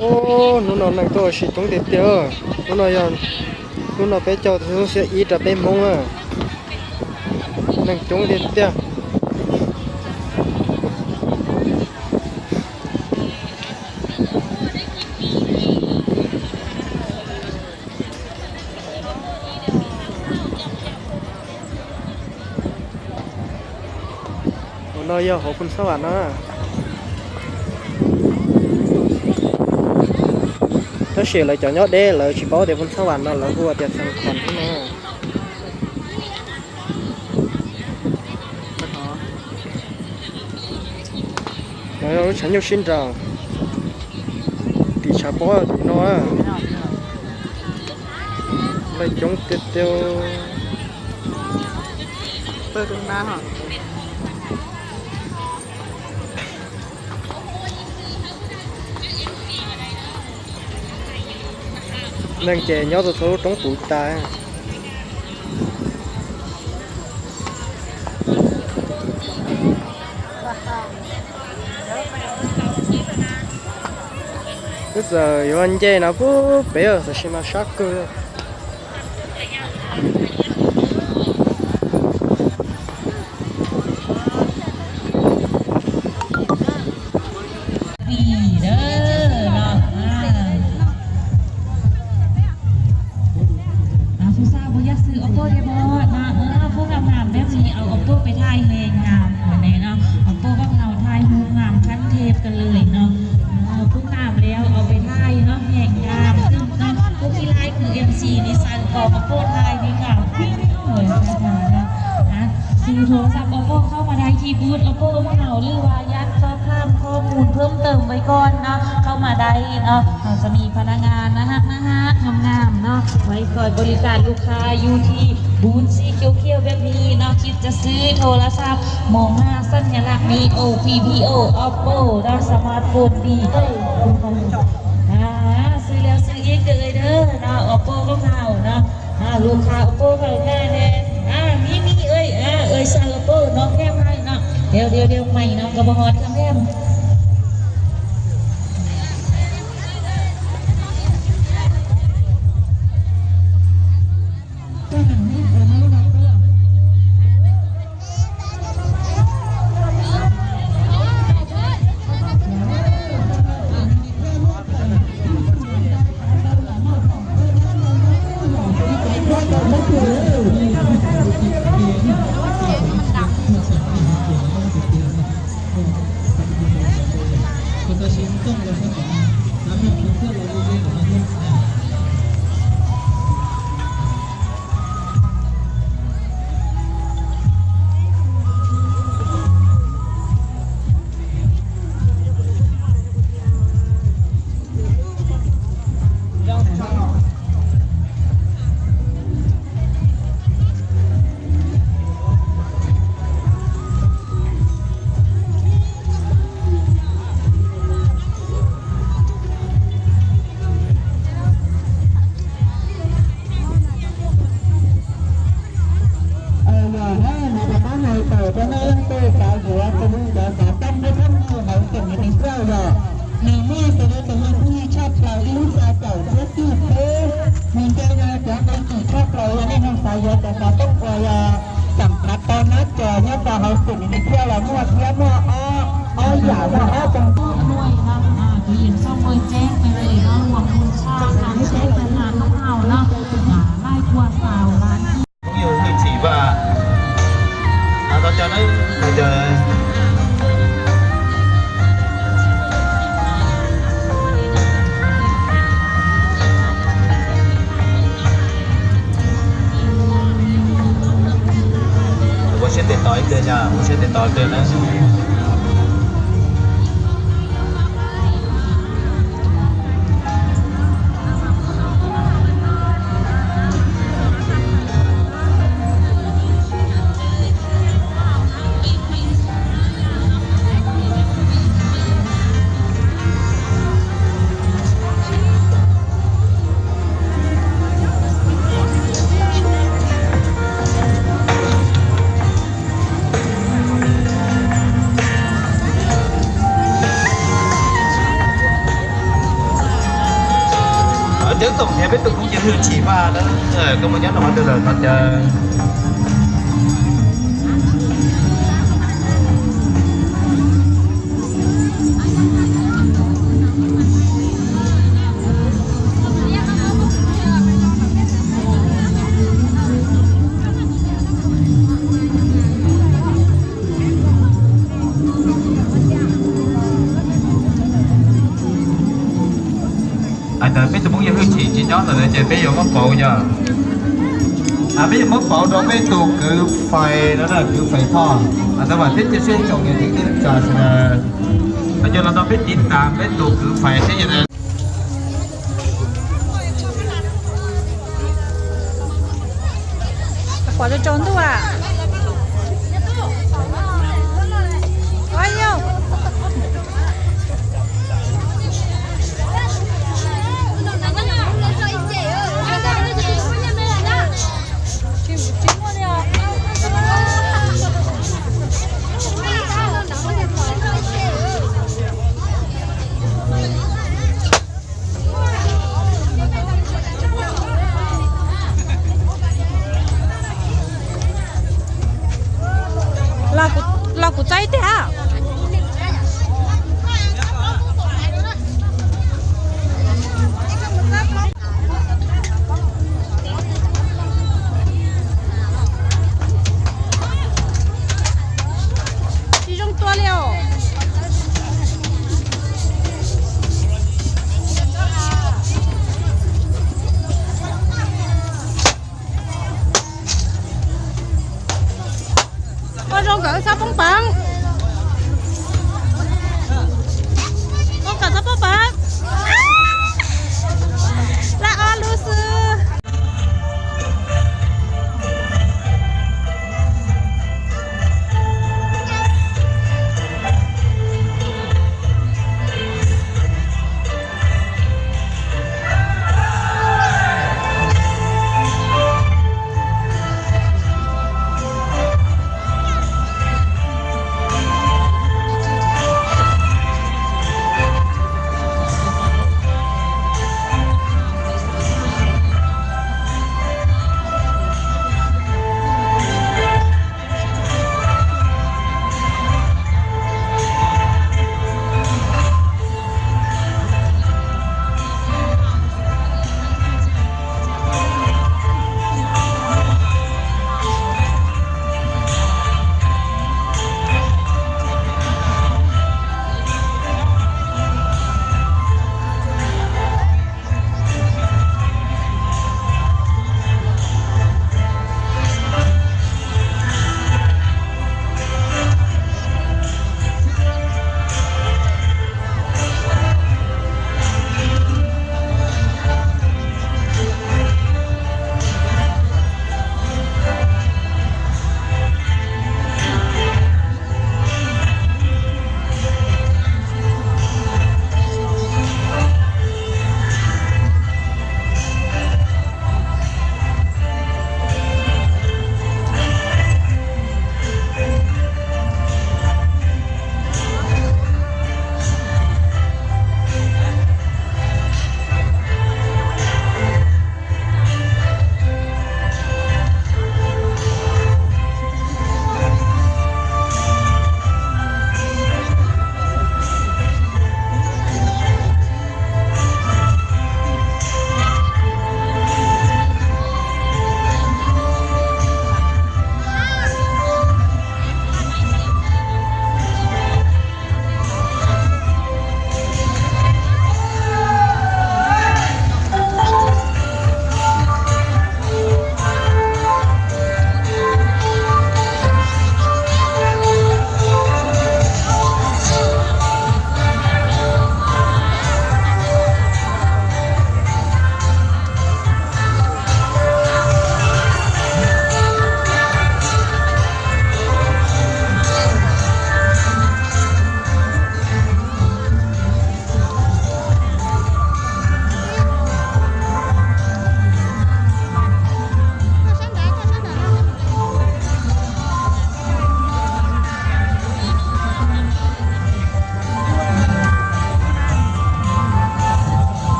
Ub, hnub no neeg tuaj ua si coob tiag tiag. Hnub no yog, hnub no peb caug hnub xiab ib rau peb Hmoob na. Neeg coob tiag tiag. Ua no yog hauv Phoos Xab Vam no. Tab sis lawv cov nyob deb lawv tsis paub tias Phoos Xab Vam no lawv hu tias Xeev Khuam no. Lawv lub tshav nyuj sib nraus tim tshav pob tim no. Lawv coob tiag tiag. Neeg ces nyob rau txhua lub roob puv tas. Twb txawm yuav nce no pub pem tam sis mas sab kawg. Vim dab no, xub xab puas yog xwm Oppo thiab pob no, pub kam nam peb tsis au Oppo peb thaij he ngam qhov ne no, Oppo koj hau thaij hu ngam khab thej ka lwm no, pub kam lawm au peb thaij no he ngam xwb no, pub kis laij kws MC ni xav kom Oppo thaij ni ngam xwb no. Xwm โทรศัพท์ Oppo เข้ามาได้ที่บูธ Oppo ของเรา หรือว่าอยากสอบถามข้อมูลเพิ่มเติมไว้ก่อนเนาะ เข้ามาได้เนาะ เราจะมีพนักงานน่าฮักน่าฮักงามๆเนาะ ไว้คอยบริการลูกค้าอยู่ที่บูธสีเขียวๆแบบนี้เนาะ คิดจะซื้อโทรศัพท์มองหน้าสัญลักษณ์ Neo P P O Oppo เนาะ สมาร์ทโฟนดี อ่า ซื้อแล้วซื้ออีกเด้อเด้อเนาะ Oppo ของเราเนาะ อ่า ลูกค้า Oppo เขาแน่แน่ อ่า มีมีเอ้ย อ่า เอ้ยสั่ง Oppo น้องแถมให้เนาะ เดี๋ยวเดี๋ยวเดี๋ยวใหม่เนาะ ก็บ่ฮอดเครื่องแถม Yog na, nws rov qab hais tawm rau nej leej twg xav yuav tus li ntawd xav tau nws thiab nws hauv xeem Indonesia yog nws muaj xws li tus li pheej yig tshaj plaws ib lub xya caum thiab tsib peb, nws nce yog cov nqi kim tshaj plaws yog nej leej xav yuav cov xov tooj uas yog xam phav tau nab cos nyob rau hauv xeem Indonesia los muaj thiab muaj ob, ob yam muaj ob tug. Cũng như hương thủy và, à, tao cho nó, tao cho Ua siab tes tos ib pliag, ua siab tes tos ib pliag na. Coob Toom thiab peb tus phooj ywg Hwj Chim mas na, koj mus nyob no twg lawm no ces. Ntawd peb tus phooj ywg Hwj Chim tsis nyob ntawm no ces peb yuav muab pauv yog, peb yuav muab pauv rau peb tus kwv Fais no, kwv Fais Thoj. Ntawd vam thiab cia siab tsoom niam txiv kwv tij neej tsa sawv daws, coj los nrog peb tiv tas peb tus kwv Fais thiab yog. Pom rau tsaus ntuj a. Los kuv txaib tiag. Tsis zoo tua li os. Ua zoo kom wb txhob poob peev. Ua kom txhob poob peev. Laj ob lub xwb.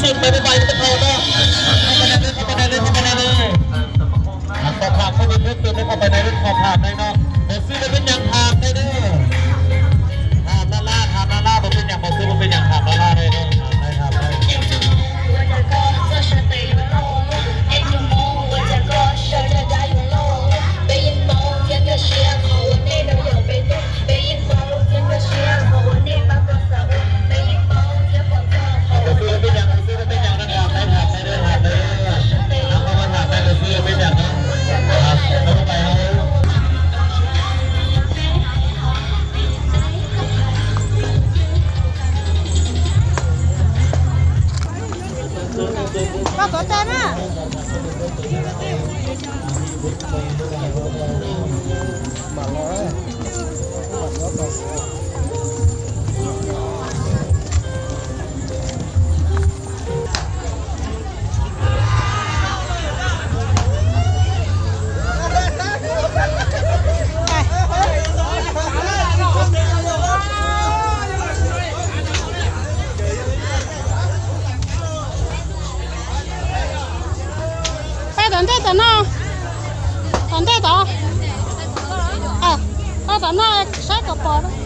Mời các bạn tiếp theo đó. Không phải đây, không phải đây, không phải đây. À, sòng phạc không được phép từ, không phải đây, sòng phạc đây đó. Luật sư là bên nhận hàng đây đó. Hàng la la, hàng la la, một bên nhận, luật sư một bên nhận hàng la la đây đó. Hàng đây, hàng đây. Koj tuav tag na. Peb tom ntej tom no, tom ntej tom, tom no saib kom pom.